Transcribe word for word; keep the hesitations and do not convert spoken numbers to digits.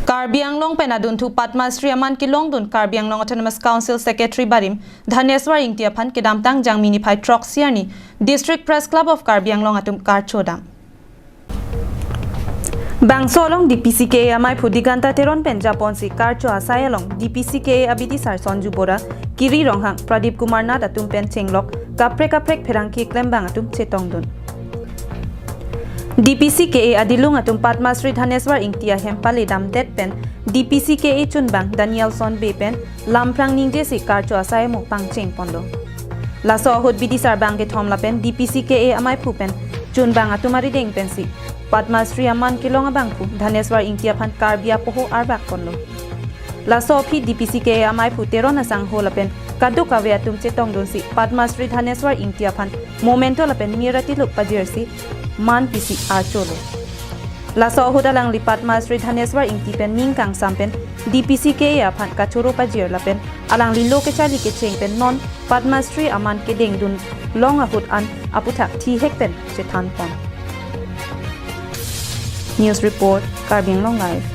Karbi Anglong pen adunthu Padma Shri aman kelongdun Karbi Anglong Autonomous Council Secretary barim Dhaneswar Ingti aphan kedamtang Jangmi niphai throksi arni District Press Club of Karbi Anglong atum karcho dam. Bangso along D P C K A amaiphu Diganta Teron pen japonsi karcho asai along D P C K A abidisar Sonju Bora, Kiri Ronghang, Pradip Kumar Nath atum pen chenglok kaprek kaprek pherangke klembang atum chetongdun. D P C K A adilung atum Padma Shri Dhaneswar Ingti ahem paledamdet pen D P C K A chunbang Danielson Bey pen lamphrang ningjesi karcho asai amo pangcheng ponlo. Laso ahut bidisar bang kethom lapen D P C K A amaiphu pen chunbang atum arideng pensi Padma Shri aman kelong abangphu Dhaneswar Ingti aphan Karbi apoho arbak ponlo. Laso aphi D P C K A amaiphu Teron asangho lapen kadokave atum chetongdunsi Padma Shri Dhaneswar Ingti aphan momento lapen mir atiluk pajirsi man pisi archolo. Laso ahut alangli Padma Shri Dhaneswar Ingti pen ning kangsam pen D P C K A aphan kachoro pajir lapen alangli lo kecharli kecheng pen non Padma Shri aman kedengdun long ahut an aputhak thihek pen chethan pon. News report, Karbi Anglong Live.